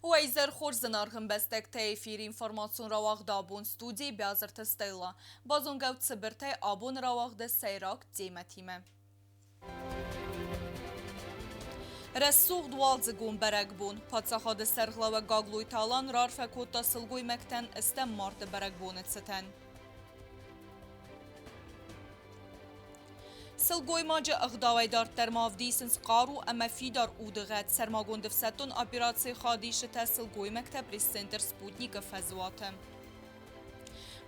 Уӕ изӕр хорз, зынаргъ ӕмбӕстӕгтӕ, эфиры информацион рауагъд абон студийы Биазырты Стелла. Базонгӕ ут цыбыртӕй абоны рауагъды сӕйраг темӕтимӕ. Рӕсугъд уалдзыгон бӕрӕгбон. Паддзахады сӕргълӕууӕг Гаглойты Алан раарфӕ кодта сылгоймӕгтӕн ӕстӕм марты бӕрӕгбоны цытӕн. Сылгоймаджы ӕгъдауӕй дарддӕр ма ӕвдисынц хъару ӕмӕ фидар удыгъӕд. Сӕрмагонд ӕфсӕддон операцийы хайадисджытӕ сылгоймӕгтӕ пресс-центр «Спутник»-ы фӕзуаты.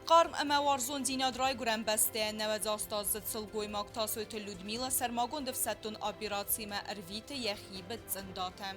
Хъарм ӕмӕ уарзондзинад райгуырӕн бӕстӕйӕн нӕуӕдзастаздзыд сылгоймаг Тасойты Людмила сӕрмагонд ӕфсӕддон операцимӕ ӕрвиты йӕхи быцъындатӕ.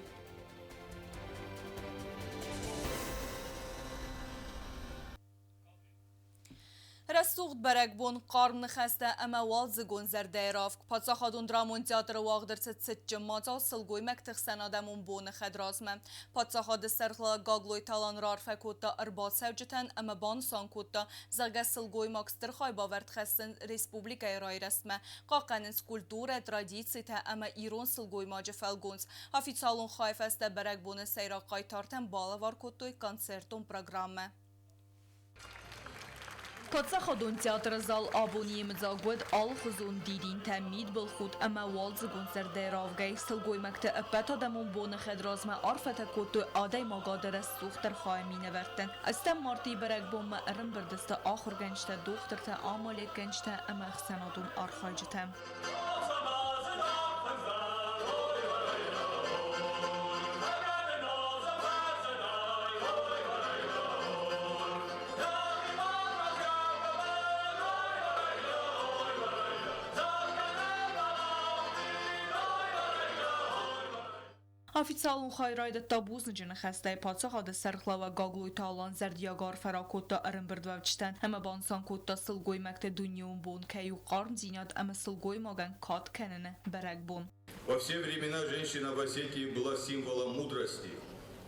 Рӕсугъд бӕрӕгбон, хъарм ныхӕстӕ ӕмӕ уалдзыгон зӕрдӕйы равг. Паддзахадон драмон театры уагъд ӕрцыд цытджын мадзал сылгоймӕгты хсӕнадӕмон боны хӕдразмӕ. Паддзахады сӕргълӕууӕг Гаглойты Алан раарфӕ кодта ӕрбацӕуджытӕн ӕмӕ банысан кодта, зӕгъгӕ, сылгоймаг стыр хайбавӕрд хӕссы республикӕйы райрӕзтмӕ, хъахъхъӕнынц культурӕ, традицитӕ ӕмӕ ирон сылгоймаджы фӕлгонц. Официалон хайы фӕстӕ бӕрӕгбоны сӕйраг хъайтартӕн балӕвар кодтой концертон программӕ. Паддзахадон театры зал абон йемыдзаг уыд алыхуызон дидинтӕ, мидбылхудт ӕмӕ уалдзыгон зӕрдӕйы равгӕй. Сылгоймӕгты ӕппӕтадӕмон боны хӕдразмӕ арфӕтӕ кодтой адӕймагады рӕсугъддӕр хайы минӕвӕрттӕн. Ӕстӕм мартъийы бӕрӕгбонмӕ ӕрӕмбырд сты ахуыргӕнджытӕ, дохтыртӕ, амалиуӕггӕнджытӕ ӕмӕ ӕхсӕнадон архайджытӕ. Официалон хай райдыдта бузныджы ныхӕстӕй. Паддзахады сӕргълӕууӕг Гаглойты Алан зӕрдиаг арфӕ ракодта ӕрӕмбырдуӕвджытӕн ӕмӕ банысан кодта, сылгоймӕгты дунеон бон кӕй у хъармдзинад ӕмӕ сылгоймагӕн кад кӕныны бӕрӕгбон. Во все времена женщина в Осетии была символом мудрости,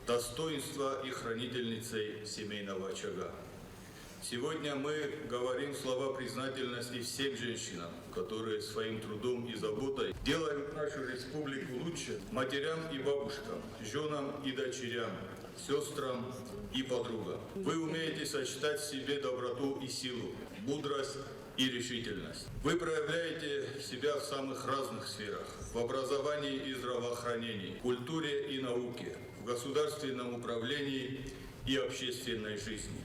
достоинства и хранительницей семейного очага. Сегодня мы говорим слова признательности всем женщинам, которые своим трудом и заботой делают нашу республику лучше, матерям и бабушкам, женам и дочерям, сестрам и подругам. Вы умеете сочетать в себе доброту и силу, мудрость и решительность. Вы проявляете себя в самых разных сферах – в образовании и здравоохранении, культуре и науке, в государственном управлении и общественной жизни.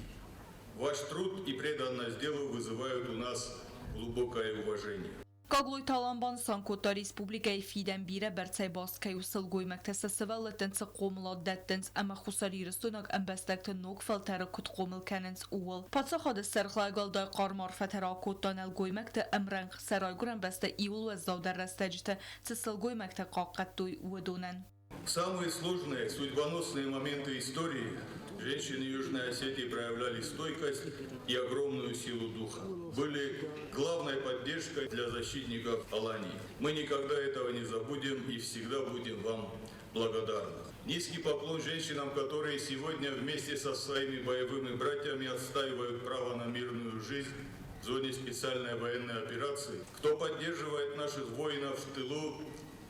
Ваш труд и преданность делу вызывают у нас глубокое уважение. Гаглойты Алан банысан кодта, республикӕйы фидӕн бирӕ бӕрцӕй баст кӕй у сылгоймӕгтӕ сӕ сывӕллӕттӕн цы хъомылад дӕттынц ӕмӕ хуссарирыстойнаг ӕмбӕстӕгты ног фӕлтӕры куыд хъомыл кӕнынц, ууыл. Паддзахады сӕргълӕууӕг уӕлдай хъарм арфӕтӕ ракодта нӕлгоймӕгты ӕмрӕнхъ сӕ райгуырӕн бӕстӕ иууыл уӕззаудӕр рӕстӕджыты цы сылгоймӕгтӕ хъахъхъӕдтой, уыдонӕн. Самые сложные, судьбоносные моменты истории женщины Южной Осетии проявляли стойкость и огромную силу духа. Были главной поддержкой для защитников Алании. Мы никогда этого не забудем и всегда будем вам благодарны. Низкий поклон женщинам, которые сегодня вместе со своими боевыми братьями отстаивают право на мирную жизнь в зоне специальной военной операции, кто поддерживает наших воинов в тылу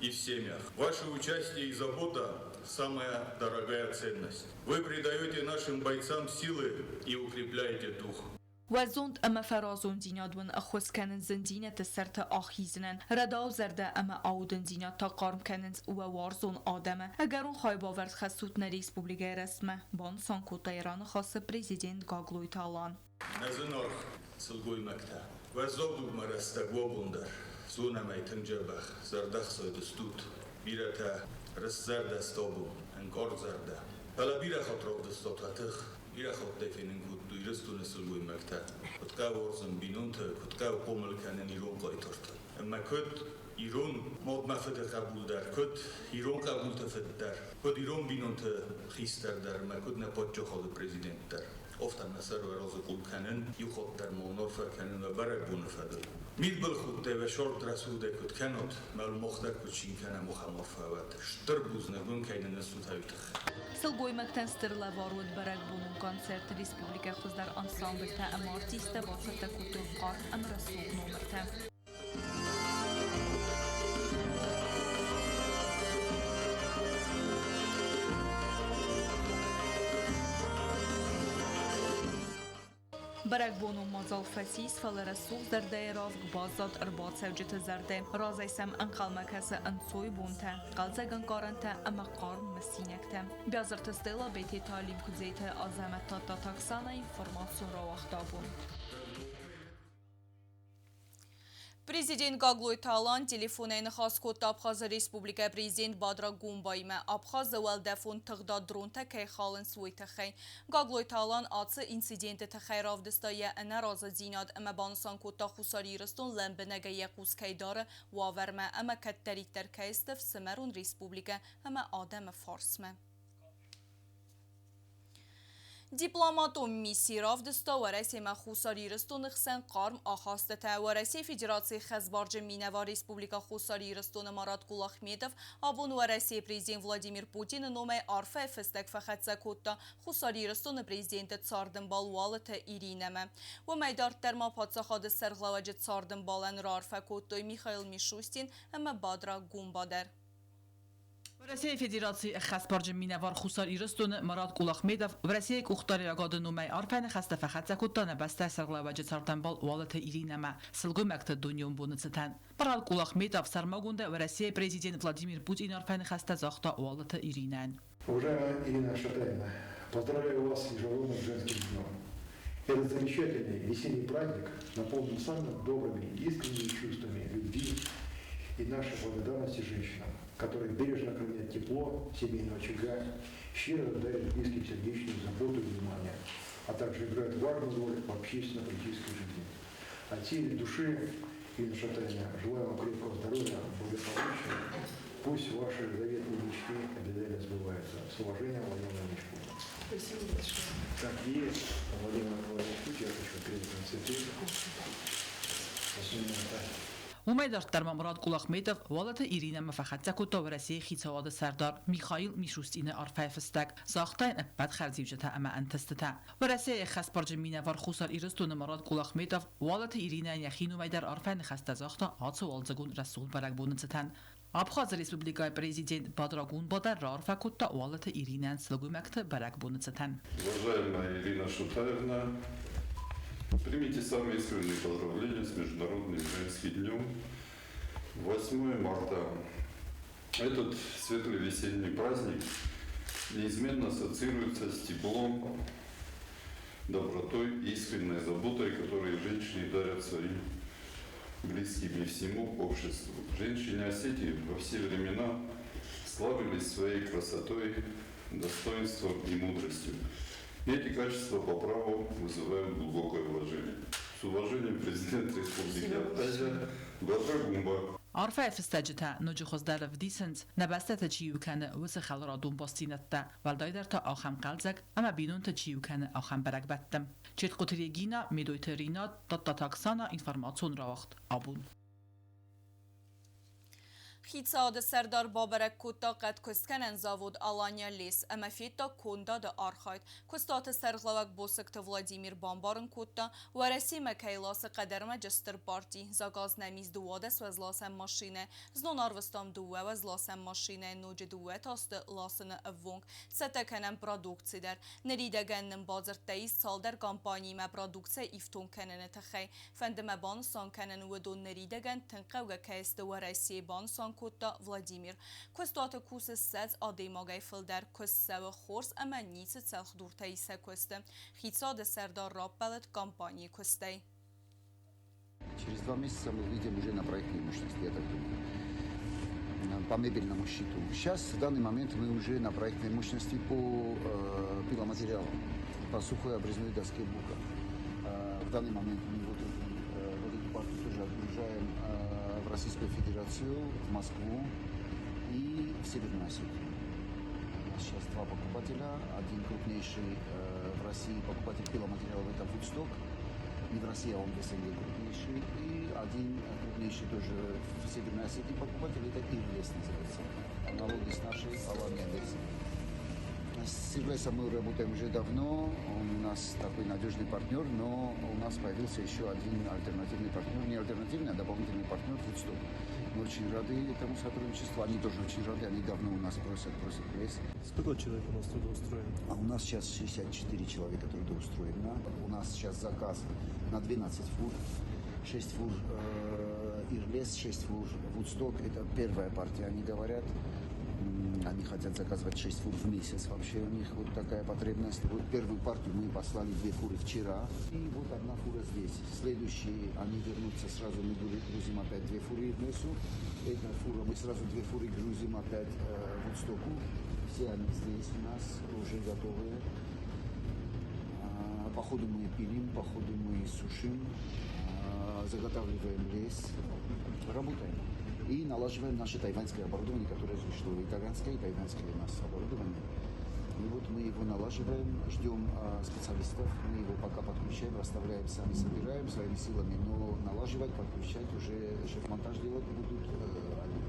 и в семьях. Ваше участие и забота – самая дорогая ценность. Вы придаете нашим бойцам силы и укрепляете дух. Уӕ зонд ӕмӕ фӕразондзинад уын ӕххуыс кӕнынц зындзинӕдты сӕрты ахизынӕн, рӕдау зӕрдӕ ӕмӕ аудындзинад та хъарм кӕнынц уӕ уарзон адӕмы. Ӕгӕрон хайбавӕрд хӕссут нӕ республикӕйы рӕзтмӕ, банысан кодта йӕ раныхасы президент Гаглойты Алан. Нӕ зынаргъ сылгоймӕгтӕ, уӕззау дугмӕ рӕстӕг уӕ бон дӕр зонӕм ӕй тынг дзӕбӕх, зӕрдӕхсайд стут. Бирӕтӕ рыстзӕрдӕ сты абон, ӕнкъардзӕрдӕ. Фӕлӕ бирӕ хатт равдыстат уӕ тых, бирӕ хаттӕй фенын кодтой Ирыстоны сылгоймӕгтӕ, куыд хъӕуы уарзын бинонты, куыд хъӕуы хъомыл кӕнын ирон хъайтарты. Ӕмӕ куыд ирон мад мӕ фыды хъӕбул дӕр, куыд ирон хъӕбулты фыд дӕр, куыд ирон бинонты хистӕр дӕр ӕмӕ куыд нӕ паддзахады президент дӕр. Афтӕ мӕ сӕр уӕразы къул кӕнын, иу хатт дӕр ма уынаффӕ кӕнын уӕ бӕрӕгбоны фӕдыл. Мидбылхудтӕй уӕ сӕрд рӕсугъдӕй куыд кӕнат, мӕ мах дӕр куыд цин кӕнӕм, ахӕм арфӕ уӕд. Стыр бузныг уын, кӕй нын ыстут, уый тыххӕй. Сылгоймӕгтӕн стыр лӕвар уыд бӕрӕгбонон концерт. Республикӕйы хуыздӕр ансамблтӕ ӕмӕ артисттӕ бацӕттӕ кодтой хъарм ӕмӕ рӕсугъд номыртӕ. Бӕрӕгбонон мадзал фӕцис, фӕлӕ рӕсугъд зӕрдӕйы равг баззад ӕрбацӕуджыты зӕрдӕ. Разӕй сӕм ӕнхъӕлмӕ кӕсы ӕнцой бонтӕ, хъӕлдзӕг ӕнкъарӕнтӕ ӕмӕ хъарм мысинӕгтӕ. Биазырты Стелла, Бететы Алим, Куыдзеты Азӕмӕт, Тадтаты Оксана, информацион рауагъд абон. Президент Гаглойты Алан телефонӕй ныхас кодта Абхазы Республикӕйы президент Бадра Гумбаимӕ, Абхазы уӕлдӕфон тыгъдад дронтӕ кӕй халынц, уый тыххӕй. Гаглойты Алан ацы инциденты тыххӕй равдыста йӕ ӕнӕразыдзинад ӕмӕ банысан кодта, Хуссар Ирыстон лӕмбынӕгӕй йӕ хъус кӕй дары уавӕрмӕ ӕмӕ кӕддӕриддӕр кӕй сты фсымӕрон республикӕ ӕмӕ адӕмы фарсмӕ. Дипломатон мисси равдыста Уӕрӕсемӕ Хуссар Ирыстоны хсӕн хъарм ахастытӕ. Уӕрӕсейы Федерацийы хӕсбарджын минӕвар Республикӕ Хуссар Ирыстоны Марат Кулахметов абон Уӕрӕсейы президент Владимир Путины номӕй арфӕйы фыстӕг фӕхӕццӕ кодта Хуссар Ирыстоны президенты цардӕмбал Уалыты Иринӕмӕ. Уымӕй дарддӕр ма паддзахады сӕргълӕууӕджы цардӕмбалӕн раарфӕ кодтой Михаил Мишустин ӕмӕ Бадра Гумба дӕр. Уӕрӕсейы Федерацийы ӕххӕстбарджын минӕвар Хуссар Ирыстоны Марат Кулахмедов Уӕрӕсейы къухдариуӕгады номӕй арфӕ ныхӕстӕ фӕхӕццӕ кодта нӕ бӕстӕйы сӕргълӕууӕджы цардӕмбал Уалыты Иринӕмӕ сылгоймӕгты дунеон боны цытӕн. Марат Кулахметов сӕрмагондӕй Уӕрӕсейы президент Владимир Путины арфӕ ныхӕстӕ загъта Уалыты Иринӕн. Уважаемая Ирина Шатаевна, поздравляю вас с Международным женским днем. Этот замечательный весенний праздник наполнен самыми добрыми, искренними чувствами любви и нашей благодарности женщинам, которые бережно хранят тепло семейного очага, щедро дарят близким сердечную заботу и внимание, а также играют важную роль в общественно-политической жизни. От всей души, Ирина Шатаевна, желаю вам крепкого здоровья, благополучия. Пусть ваши заветные мечты обязательно сбываются. С уважением, Владимир Владимирович Путин. Спасибо большое. Так, и Владимир Владимирович Путин, я хочу передать вам цветы. Спасибо. Уымӕй дарддӕр ма Мурат Кулахметов Уалыты Иринӕмӕ фӕхӕццӕ кодта Уӕрӕсейы хицауады сӕрдар Михаил Мишустины арфӕйы фыстӕг, загъта йын ӕппӕт хӕрзиуджытӕ ӕмӕ ӕнтыстытӕ. Уӕрӕсейы ӕххӕстбарджын минӕвар Хуссар Ирыстоны Марат Кулахметов Уалыты Иринӕйӕн йӕхи номӕй дӕр арфӕйы ныхӕстӕ загъта ацы уалдзыгон рӕсугъд бӕрӕгбоны цытӕн. Абхазы Республикӕйы президент Бадра Гунба дӕр раарфӕ кодта Уалыты Иринӕйӕн сылгоймӕгты бӕрӕгбоны цытӕн. Уважаемая Ирина Шутаевна, примите самые искренние поздравления с Международным женским днем 8 марта. Этот светлый весенний праздник неизменно ассоциируется с теплом, добротой и искренней заботой, которые женщины дарят своим близким и всему обществу. Женщины Осетии во все времена славились своей красотой, достоинством и мудростью. И эти качества по праву вызывают глубокое уважение. С уважением, президент Республики Абхазия Бадра Гунба. Арфӕйы фыстӕджытӕ ноджы хуыздӕр ӕвдисынц, нӕ бӕстӕтӕ чи иу кӕны, уыцы хӕларадон бастдзинӕдтӕ, уӕлдайдӕр та ахӕм хъӕлдзӕг ӕмӕ бинонты чи иу кӕны, ахӕм бӕрӕгбӕтты. Четкъуты Регина, Медойты Ринат, Тадтаты Оксана, информацион рауагъд абон. Хицауады сӕрдар бабӕрӕг кодта хъӕдкуыстгӕнӕн завод «Алания лес» ӕмӕ федта кондады архайд. Куыстуаты сӕргълӕууӕг Босыкты Владимир бамбарын кодта, Уӕрӕсемӕ кӕй ласы хъӕдӕрмӕджы стыр парти. Заказ нӕм ис 12 уӕзласӕн машинӕ. Знон арвыстам дыууӕ уӕзласӕн машинӕйы, ноджы дыууӕ та сты ласыны ӕввонг. Цӕттӕ кӕнӕм продукци дӕр. Ныридӕгӕн нын бадзырдтӕ ис цалдӕр компаниимӕ продукцийӕ ифтонг кӕныны тыххӕй. Фӕнды мӕ банысан кӕнын, уыдон ныридӕгӕн тынг хъӕугӕ кӕй сты Уӕрӕсейы, банысан кодта Владимир. Куыстуаты кусы 20 адӕймагӕй фылдӕр, куыст цӕуы хорз ӕмӕ ницы цӕлхдуртӕ ис сӕ куысты. Хицауады сӕрдар раппӕлыд компанийы куыстӕй. Через 2 месяца мы выйдем уже на проектные мощности, я так думаю, по мебельному щиту. Сейчас, в данный момент, мы уже на проектной мощности по пиломатериалам, по сухой обрезной доске бука. В данный момент мы вот эту партию тоже отгружаем в Российскую Федерацию, в Москву и в Северную Осетию. У нас сейчас два покупателя. Один крупнейший в России покупатель пиломатериалов – это Вудсток. Не в России, а он в СНГ крупнейший. И один крупнейший тоже в Северной Осетии покупатель – это Ирлес называется. Аналоги с нашей Алания Лес. С Ирлесом мы работаем уже давно, он у нас такой надежный партнер, но у нас появился еще один альтернативный партнер, не альтернативный, а дополнительный партнер Вудсток. Мы очень рады этому сотрудничеству, они тоже очень рады, они давно у нас просят, просят лес. Сколько человек у нас трудоустроено? А у нас сейчас 64 человека трудоустроено. У нас сейчас заказ на 12 фур. 6 фур Ирлес, 6 фур Вудсток. Это первая партия, они говорят. Они хотят заказывать 6 фур в месяц. Вообще у них вот такая потребность. Вот первую партию мы послали 2 фуры вчера. И вот одна фура здесь. Следующие, они вернутся сразу, мы грузим опять 2 фуры Ирлесу. Эта фура, мы сразу 2 фуры грузим опять Вудстоку. Все они здесь у нас уже готовые. По ходу мы пилим, по ходу мы сушим, заготавливаем лес, работаем. И налаживаем наше тайваньское оборудование, которое существует. Итальянское и тайваньское у нас оборудование. И вот мы его налаживаем, ждем специалистов, мы его пока подключаем, расставляем, сами собираем своими силами, но налаживать, подключать уже шеф-монтаж делать будут они,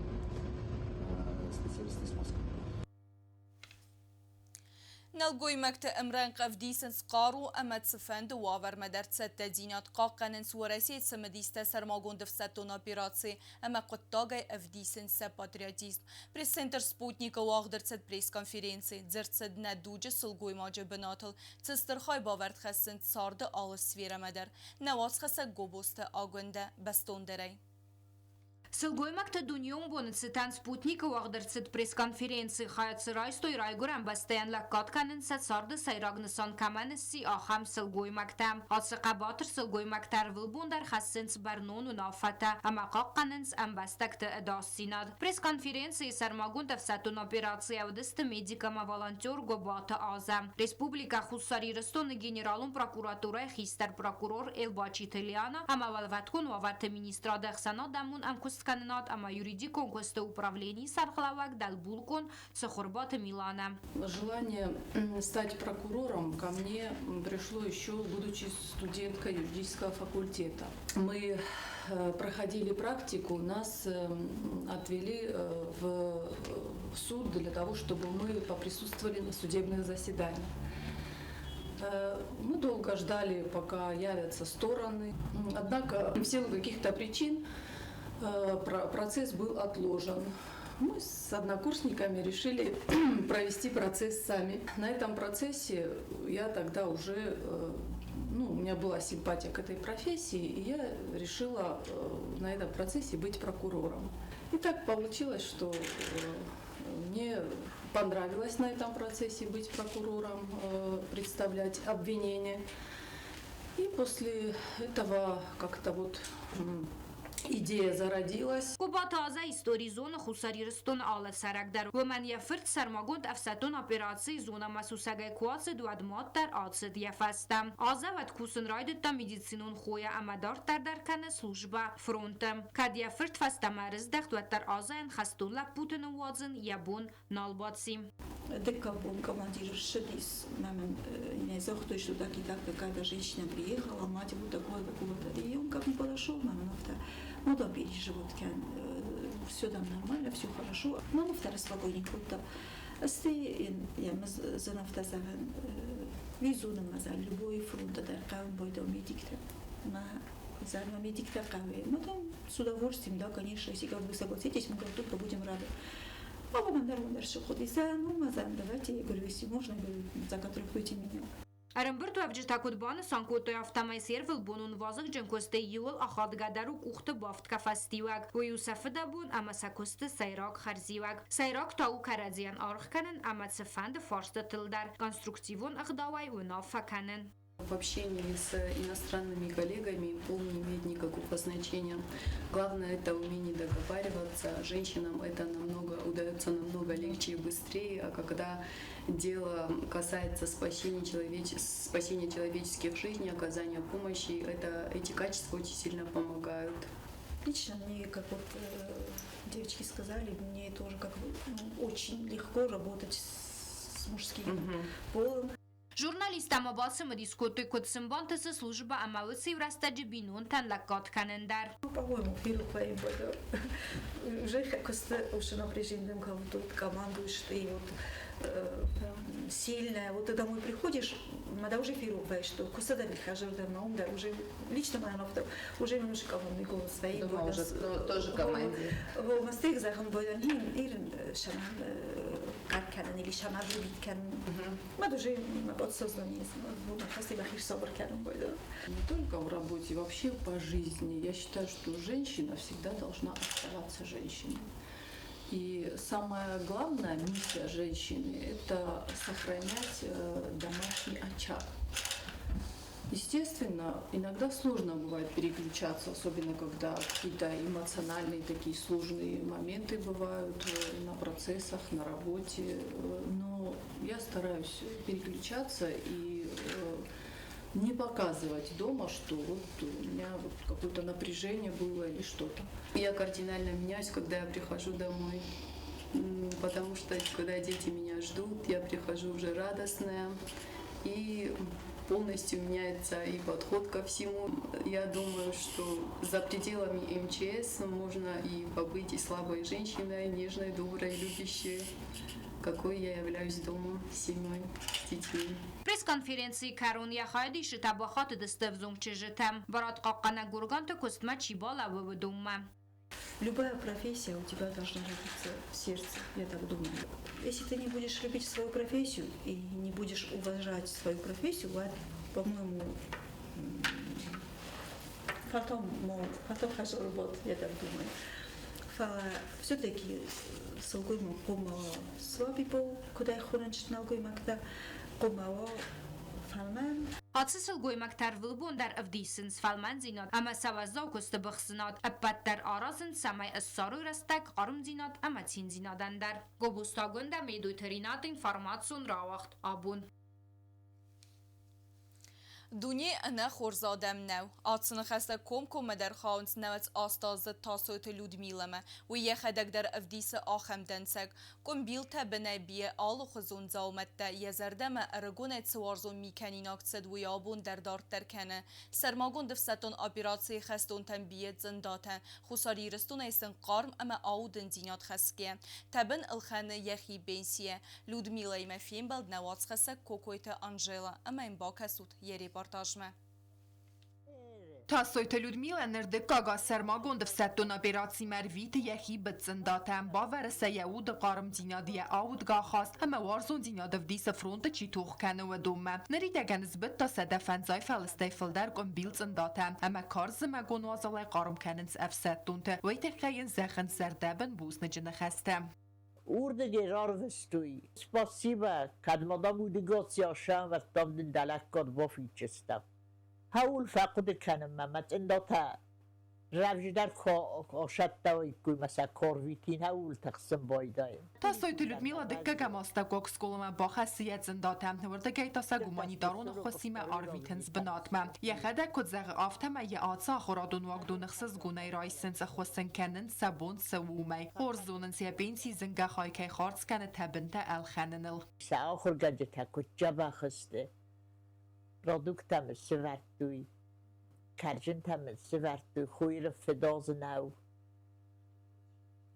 специалисты из Москвы. Нӕлгоймӕгты ӕмрӕнхъ ӕвдисынц хъару ӕмӕ цыфӕнды уавӕрмӕ дӕр цӕттӕдзинад, хъахъхъӕнынц Уӕрӕсейы цымыдистӕ сӕрмагонд ӕфсӕддон операцийы ӕмӕ хъуыддагӕй ӕвдисынц сӕ патриотизм. Пресс-центр «Спутник»-ы уагъд ӕрцыд пресс-конференци, дзырд цыд нӕ дуджы сылгоймаджы бынатыл, цы стыр хайбавӕрд хӕссынц царды алы сферӕмӕ дӕр. Нӕ уацхӕссӕг Гобозты Агуындӕ бӕстондӕрӕй. Сылгоймӕгты дунеон боны цытӕн «Спутник»-ы уагъд ӕрцыд пресс-конференци. Хайад дзы райстой, райгуырӕн бӕстӕйӕн лӕггад кӕнын сӕ царды сӕйраг нысан кӕмӕн сси, ахӕм сылгоймӕгтӕ. Ацы хъӕбатыр сылгоймӕгтӕ ӕрвылбон дӕр хӕссынц бӕрнон уынаффӕтӕ ӕмӕ хъахъхъӕнынц ӕмбӕстӕгты ӕдасдзинад. Пресс-конференцийы сӕрмагонд ӕфсӕддон операцийы уыдысты медик ӕмӕ волонтер Гобаты Азӕ, Республикӕ Хуссар Ирыстоны Генералон прокуратурӕйы хистӕр прокурор Елбачиты Лиана ӕмӕ Уӕлвӕткон уавӕрты министрады ӕхсӕнадӕмон ӕмкуысткӕнынад ӕмӕ юридикон куысты управленийы сӕргълӕууӕг дӕлбулкъон Цыхуырбаты Миланӕ. Желание стать прокурором ко мне пришло еще будучи студенткой юридического факультета. Мы проходили практику, нас отвели в суд для того, чтобы мы поприсутствовали на судебных заседаниях. Мы долго ждали, пока явятся стороны. Однако в силу каких-то причин процесс был отложен. Мы с однокурсниками решили провести процесс сами. На этом процессе я тогда уже, ну, у меня была симпатия к этой профессии, и я решила на этом процессе быть прокурором. И так получилось, что мне понравилось на этом процессе быть прокурором, представлять обвинение. И после этого как-то вот идея зародилась. Гобаты Азӕ истори зоны Хуссар Ирыстоны алы цӕрӕг дӕр. Уымӕн йӕ фырт сӕрмагонд ӕфсӕддон операцийы зонӕмӕ сусӕгӕй куы ацыд, уӕд мад дӕр ацыд йӕ фӕстӕ. Азӕ уӕд кусын райдыдта медицинон хойӕ ӕмӕ дарддӕр дӕр кӕны службӕ фронты. Кӕд йӕ фырт фӕстӕмӕ ӕрыздӕхт, уӕддӕр Азӕйӕн хӕстон лӕппуты ныууадзын йӕ бон нал баци. Дыккаг бон командир ссыдис, мӕм не загътой, что так и так какая-то женщина приехала, мать вот такого такого-то. И он ко мне подошел, мама, ну да, переживут, все там нормально, все хорошо. Мама вторая спокойненько, Стӕй йӕ зын афтӕ зӕгъӕн, визуны мадзал любой фронты дӕр хъӕуы байдау медиктӕ. Мӕ зӕрмӕ медиктӕ хъӕуы. Мы там с удовольствием, да, конечно, если как вы согласитесь, мы как только будем рады. А потом дӕр сыхъуыди, ну, мазан, давайте, я говорю, если можно, говорю, законтрактуйте меня. Ӕрӕмбырдуӕвджытӕ куыд банысан кодтой, афтӕмӕй се рвылбонон вазыгджын куыстӕй иууыл ахадгӕдӕр у къухты бафтгӕ фӕстиуӕг. Уый у сӕ фыдӕбон ӕмӕ сӕ куысты сӕйраг хӕрзиуӕг. Сӕйраг та у кӕрӕдзийӕн аргъ кӕнын ӕмӕ цыфӕнды фарстытыл дӕр конструктивон ӕгъдауӕй уынаффӕ кӕнын. В общении с иностранными коллегами пол не имеет никакого значения. Главное – это умение договариваться. Женщинам это намного удается намного легче и быстрее, а когда дело касается спасения человеческих жизней, оказания помощи, эти качества очень сильно помогают. Лично мне, как вот девочки сказали, мне тоже как бы, ну, очень легко работать с мужским полом. Журналисттӕ ма бацымыдис кодтой, куыд сын бантысы службӕ ӕмӕ уыцы иу рӕстӕджы бинонтӕн лӕггад кӕнын дӕр. Ну, по-моему, уже куысты уыцы напряжение, как вот тут командуешь ты, вот Сильная. Вот ты домой приходишь, мада уже фирувай, что кусада вихажер да да уже лично моя нафта уже немножко вам голос свои. Дома уже тоже команде. Во мастик захан боян хин ирн шаман кар или шаман любит кан. Мад уже подсознание, спасибо хиш собр кан боян. Не только в работе, вообще по жизни. Я считаю, что женщина всегда должна оставаться женщиной. И самая главная миссия женщины – это сохранять домашний очаг. Естественно, иногда сложно бывает переключаться, особенно когда какие-то эмоциональные такие сложные моменты бывают на процессах, на работе. Но я стараюсь переключаться и не показывать дома, что вот у меня вот какое-то напряжение было или что-то. Я кардинально меняюсь, когда я прихожу домой, потому что когда дети меня ждут, я прихожу уже радостная, и полностью меняется и подход ко всему. Я думаю, что за пределами МЧС можно и побыть и слабой женщиной, нежной, доброй, любящей, какой я являюсь дома с семьей, с детьми. Пресс-конференцийы кӕрон йӕ хайад исы Табӕхаты ӕвзонг чызджытӕ. Барадхъахъхъӕнӕг органты куыстмӕ чи балӕууы, уыдонмӕ. Любая профессия у тебя должна родиться в сердце, я так думаю. Если ты не будешь любить свою профессию и не будешь уважать свою профессию, вот, по-моему, потом, потом хорошо работать, я так думаю. Фӕлӕ все-таки сылгоймаг хъуамӕ уа слабый пол, куыд ӕй хонынц нӕлгоймӕгтӕ, хъуамӕ уа фӕлмӕн. Ацы сылгоймӕгтӕ ӕрвылбон дӕр ӕвдисынц фӕлмӕндзинад ӕмӕ сӕ уӕззау куысты быхсынад. Ӕппӕт дӕр аразынц, цӕмӕй ссарой рӕстӕг хъармдзинад ӕмӕ циндзинадӕн дӕр. Гобозты Агуындӕ, Медойты Ринат, информацион рауагъд Абон. Дуне ӕнӕ хорз адӕм нӕу. Ацы ныхӕстӕ комкоммӕ дӕр хауынц 98-аздзыд Тасойты Людмилӕмӕ. Уый йӕхӕдӕг дӕр ӕвдисы ахӕм дӕнцӕг. Къуымбилтӕ бынӕй бийы алыхуызон дзаумӕттӕ, йӕ зӕрдӕмӕ ӕрыгонӕй цы уарзон микӕнинаг цыд, уый абон дӕр дарддӕр кӕны. Сӕрмагонд ӕфсӕддон операцийы хӕстонтӕн бийы цъындатӕ. Хуссар Ирыстонӕй сын хъарм ӕмӕ аудындзинад хӕсгӕ. Тӕбын ӕлхӕны йӕхи пенсийӕ. Людмилӕимӕ фембӕлд нӕ уацхӕссӕг Кокойты Анжела, ӕмӕ йын бакӕсут йӕ репортажмӕ. Тасойты Людмилӕ ныр дыккаг аз сӕрмагонд ӕфсӕддон операцимӕ ӕрвиты йӕхи быд цъындатӕ. Бавӕры сӕ йӕ уды хъармдзинад, йӕ аудгӕ ахаст ӕмӕ уарзондзинад ӕвдисы фронты чи тох кӕны, уыдонмӕ. Ныридӕгӕн сбыдта 150 фӕлыстӕй фылдӕр къуымбил цъындатӕ ӕмӕ карз зымӕгон уазалӕй хъарм кӕнынц ӕфсӕддонты. Уый тыххӕй йын зӕгъынц зӕрдӕбын бузныджы ныхӕстӕ. Уырдыгӕй рарвыстой. Спасибо, кӕд ма дӕм удыгасӕй сӕвӕрдтам дын дӕ лӕггад бафиддзыстӕм. Хауыл фӕхъуыды кӕнынмӕ мӕ цъындатӕ рӕвдздӕр куы асӕттӕуиккой мӕ сӕ куы арвитин, ауыл тыхсын байдайын. Тасойты Людмила дыккӕгӕм астӕуккаг скъоламӕ бахӕссы йӕ цъындатӕ. Уырдыгӕй та сӕ гуманитарон ӕххуысимӕ арвитынц бынатмӕ. Йӕхӕдӕг куыд зӕгъы, афтӕмӕй йӕ ацы ахуырадон уагдоны ӕхсызгонӕй райсынц, ӕххуыс ын кӕнынц, сӕ бон цы у, уымӕй. Хорз зонынц, йӕ пенси зынгӕ хай кӕй хардз кӕны тӕбынтӕ ӕлхӕныныл. Сӕ ахуыргӕнджытӕ куыд дзӕбӕх сты, продукттӕ мын сывӕрдтой, кӕрдзынтӕ мын сывӕрдтой, хойры фыдазы нӕу.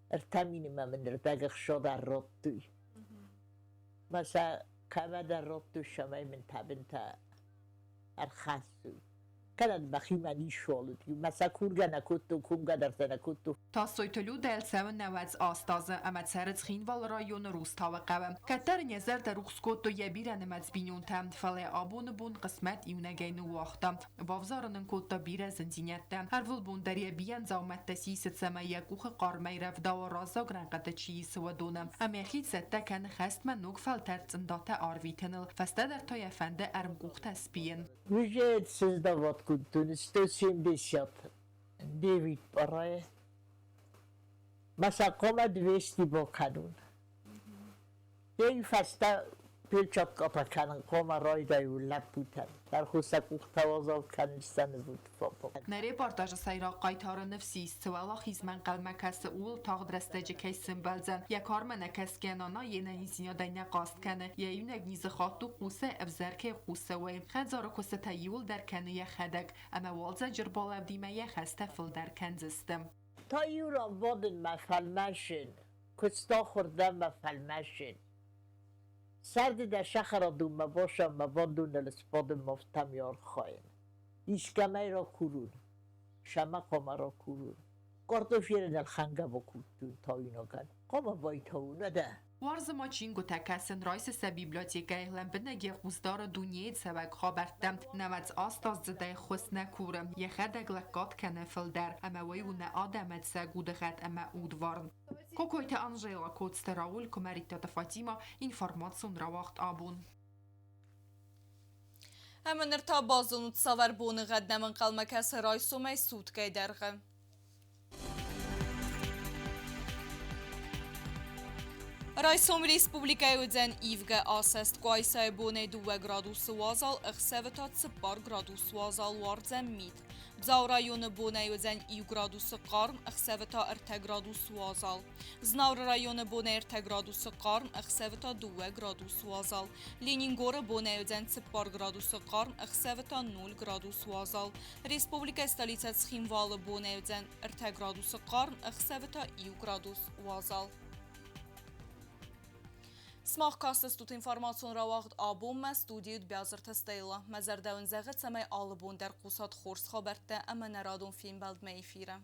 3 минымӕ мын ӕрдӕг ӕхсад ӕррадтой. Мӕ сӕ кӕмӕдӕр радтой, цӕмӕй мын тӕбынтӕ ӕрхӕссой. Кӕнӕ мӕхимӕ ницуал уыди. Мӕ сӕ кургӕ нӕ кодтон, комгӕ дӕр сӕ нӕ кодтон. Тасойты Людӕйыл цӕуы 98 азы ӕмӕ цӕры Цхинвалы районы Рустауы хъӕуы. Кӕддӕр ын йӕ зӕрдӕ рухс кодтой йӕ бирӕнымӕц бинонтӕ, фӕлӕ абоны бон хъысмӕт иунӕгӕй ныууагъта. Бавзарын ын кодта бирӕ зындзинӕдтӕ. Ӕрвылбон дӕр йӕ бийӕн дзаумӕттӕ сисы, цӕмӕй йӕ къухы хъармӕй рӕвдауа раззаг рӕнхъыты чи исы, уыдоны. Ӕмӕ йӕхи цӕттӕ кӕны хӕстмӕ ног фӕлтӕр цъындатӕ арвитыныл. Фӕстӕдӕр та йӕ фӕнды ӕрмкъухтӕ сбийын. Уже создавать культуру 179 пъарайы. Мӕ сӕ хъуамӕ 200 бакӕнон. Ей фӕстӕ перчаткӕтӕ кӕнын хъуамӕ райдайон лӕппутӕн. Тӕрхон сӕ къухтӕ уазал кӕнын сӕ нывонд. Нӕ репортажы сӕйраг хъайтары ныфс ис, цы уӕлахизмӕ ӕнхъӕлмӕ кӕсы, ууыл тагъд рӕстӕджы кӕй сӕмбӕлдзӕн. Йӕ кармӕ нӕ кӕсгӕ нана йе нӕниздзинадӕй нӕ хъаст кӕны. Йӕ иунӕг низы хатт у хъусӕй ӕвзӕр кӕй хъусы, уый. Хӕдзары куыстытӕ иууылдӕр кӕны йӕхӕдӕг. Ӕмӕ уалдзӕджы ӕрбалӕудимӕ йӕ хӕстӕ фылдӕр кӕндзысты. Та иу ран бадын мӕ фӕлмӕсын, куыстахуыр дӕн мӕ фӕлмӕсын. Сӕрды дӕ сахарадонмӕ босаммӕ бандоныл сбадынмӕ афтӕмӕй архайын. Искӕмӕй ракурун, сӕмӕ хъуамӕ ракурун. Картоф ерын ӕлхӕнгӕ бакодтон тауинагӕн. Хъуамӕ байтауон, уӕдӕ. Уарзы ма чингуытӕ кӕсын, райсы сӕ библиотекӕйы, лӕмбынӕг йӕ хъус дары дунейы цӕуӕг хабӕрттӕм. 98-аздзыдӕй ххуыс нӕ куры, йӕхӕдӕг лӕггад кӕны фылдӕр, ӕмӕ уый у нӕ адӕмы ӕцӕг удыгъӕд ӕмӕ удварн. Кокойты Анжела, Коцты Рауль, Куымӕридтаты Фатимӕ, информацион рауагъд абон. Ӕмӕ ныр та базонут, цавӕр боныгъӕд нӕм ӕнхъӕлмӕ кӕсы райсомӕй суткӕйы дӕргъы. Райсом республикӕйы уыдзӕн ивгӕ асӕст Къуайсайы бонӕй 2 градусы уазал, ӕхсӕвы та 4 градус уазал уардзӕн мит. Дзауы районы бонӕй уыдзӕн 1 градусы хъарм, ӕхсӕвы та 3 градус уазал. Знауыры районы бонӕй 3 градусы хъарм, ӕхсӕвы та 2 градус уазал. Ленингоры бонӕй уыдзӕн 4 градусы хъарм, ӕхсӕвы та 0 градус уазал. Республикӕйы столицӕ Цхинвалы бонӕй уыдзӕн 3 градусы хъарм, ӕхсӕвы та 1 градус уазал. Сымах кастыстут информацион рауагъд абонмӕ студийы Бязырты Стелла. Мӕ зӕрдӕ уын зӕгъы, цӕмӕй алы бон дӕр хъусат хорз хабӕрттӕ ӕмӕ нӕ радон фембӕлдмӕ эфиры.